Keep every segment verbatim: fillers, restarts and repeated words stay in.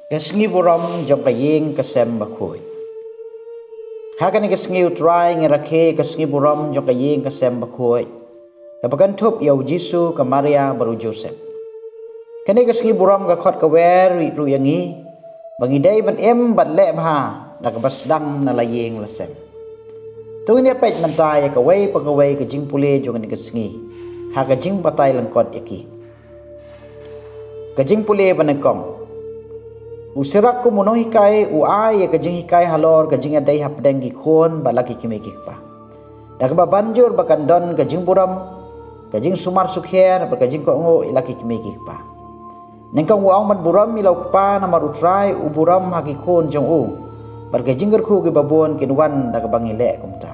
Ka sngi burom jong ka ïing ka sem bakhuid. Ha kane ka sngi U Trai ngi rakhe ka sngi burom jong ka ïing ka sem bakhuid, kaba kynthup ïa U Jisu, ka Maria bad U Joseph. Kane ka sngi burom ka khot kawei ruh ïa ngi ba ngi dei ban im bad leh bha da kaba sdang na la ïing la sem. To ngin ïa peit mynta ïa kawei pa kawei ka jingpule jong kane ka sngi ha ka jingbatai lyngkot ïa ki. Ka jingpule ba nyngkong. U Sirak kum u nonghikai u ai ïa ka jinghikai halor ka jingïadei hapdeng ki khun bad la ki kmie ki kpa, da kaba ban jur ba kan don ka jingburom, ka jingsumar sukher bad ka jingkohnguh ïa la ki kmie ki kpa. Nyngkong u ong ban burom ïa la U Kpa namar U Trai u burom ha ki khun jong u, bad ka jingkyrkhu kiba bun kin wan da kaba ngi leh kumta.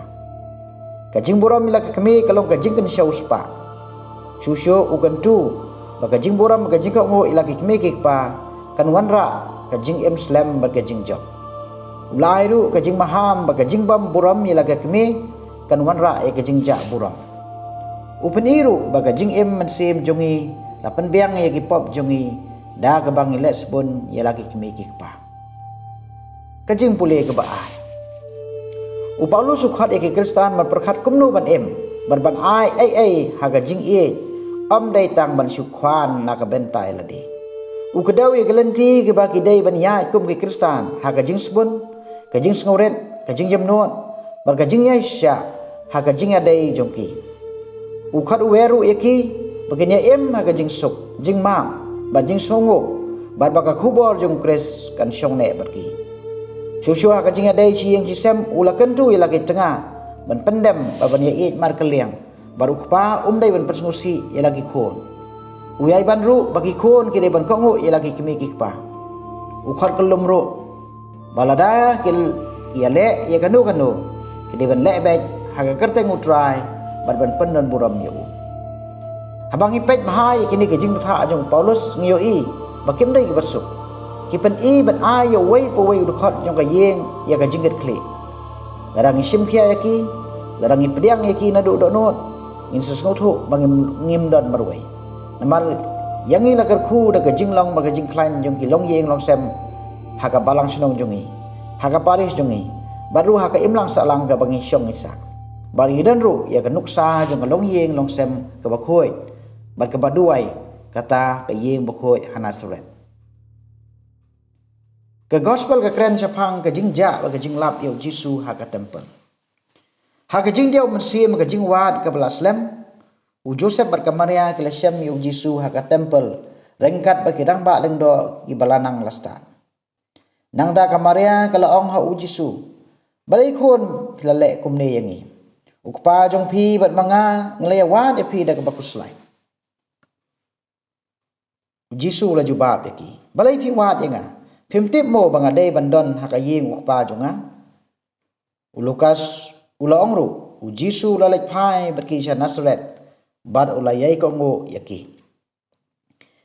Ka jingburom ïa la ka kmie ka long ka jingkynshew spah. Shuh shuh u kyntu ba ka jingburom, ka jingkohnguh ïa la ki kmie ki kpa kan wanrah ka jingim slem bad ka jingjop. U la ai ruh ka jingmaham ba ka jingbym burom ïa la ka kmie kan wanrah ïa ka jingjah burom. U pyni ruh ba ka jingim mynsiem jong ngi la pynbiang ïa ki pop jong ngi da kaba ngi leh sbun ïa la ki kmie ki kpa. Ka jingpule kaba ar. U Paulus u khot ïa ki Khristan ban pyrkhat kumno ban im bad ban ai ei ei ha ka jingïeit, ym dei tang ban shu khwan na ka bynta ïa lade. U kdew ïa ki lynti kiba ki dei ban ïaid kum ki Khristan ha ka jingsbun, ka jingsngewrit, ka jingjemnud bad ka jingïaishah ha ka jingïadei jong ki. U khot u wer ruh ïa ki ba kin ïa im ha ka jingsuk, jingmap bad jingsngewnguh, bad ba ka khubor jong U Khrist kan shong neh bad ki. Shuh shuh ha ka jingïadei shi ïing shi sem u la kyntu ïa la ki tnga ban pyndem bad ban ïa ïeit markylliang, bad U Kpa um dei ban pynsngewsih ïa la ki khun. U ïai ban ruh ba ki khun ki dei ban kohnguh ïa la ki kmie ki kpa. U khot kyllum ruh ba lada ki ïaleh ïa kano kano, ki dei ban leh beit ha ka kyrteng U Trai bad ban pyndon burom ïa u. Haba ngi peit bha ïa kine ki jingbthah jong u Paulus, ngi ïohi ba kim dei kiba suk. Ki pyni bad ai ïa uwei pa uwei u dkhot jong ka ïing ïa ka jingkitkhlieh. Lada ngi shim khia ïa ki, lada ngi pdiang ïa ki naduh dohnud, ngin sa sngewthuh ba ngim, ngim don marwei. Namar ïa ngi la kyrkhu da ka jinglong bad ka jingkhlaiñ jong ki longïing longsem ha ka balang shnong jong ngi, ha ka parish jong ngi, bad ruh ha ka imlang sahlang kaba ngi shong ngi sah. Bad ngi don ruh ïa ka nuksa jong ka longïing longsem kaba khuid bad kaba duwai, kata ka ïing bakhuid ha Nasareth. Ka gospel ka kren shaphang ka jingjah bad ka jinglap ïa u Jisu ha ka templ. Ha ka jingdiaw mynsiem, ka jingwad kaba la slem, u Joseph bad ka Maria ki la shem ïa u Jisu ha ka templ ryngkat bad ki rangbah lyngdoh kiba la nang la stad. Nangta ka Maria ka la ong ha u Jisu, "Balei khun phi la leh kumne ïa ngi? U kpa jong phi bad ma nga ngi la ïawad ïa phi da kaba khuslai." U Jisu u la jubab ïa ki, "Balei phi wad ïa nga? Phim tip mo ba nga dei ban don ha ka ïing u kpa jong nga?" U Lukas u la ong ruh, u Jisu u la leit phai bad ki sha Nasareth bad u la ïai kohnguh ïa ki.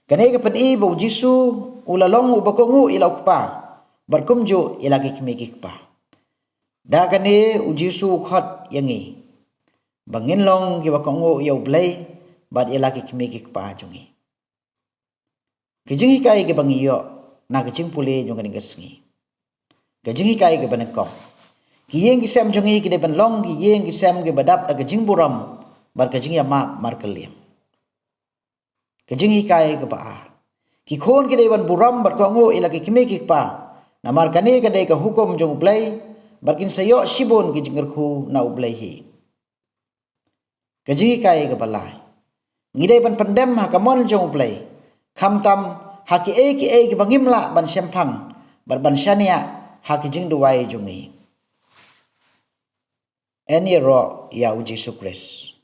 Kane ka pyni ba u Jisu u la long uba kohnguh ïa la u kpa bad kumjuh ïa la ki kmie ki kpa. Da kane u Jisu u khot ïa ngi ba ngin long kiba kohnguh ïa u Blei bad ïa la ki kmie ki kpa jong ngi. Ki jinghikai kiba ngi ïoh na ka jingpule jong kane ka sngi. Ka jinghikai kaba nyngkong, ki ïing ki sem jong ngi ki dei ban long ki ïing ki sem kiba dap da ka jingburom bad ka jingïamap markylliang. Ka jinghikai kaba ar, ki khun ki dei ban burom bad kohnguh ïa la ki kmie ki kpa, namar kane ka dei ka hukum jong u Blei, bad kin sa ïoh shibun ki jingkyrkhu na u Blei hi. Ka jinghikai kaba lai, ngi dei ban pyndem ha ka mon jong u Blei, khamtam ha kiei kiei kiba ngim lah ban shemphang bad ban shaniah ha ki jingduwai jong ngi. Yn ïaroh ïa u Jisu Khrist.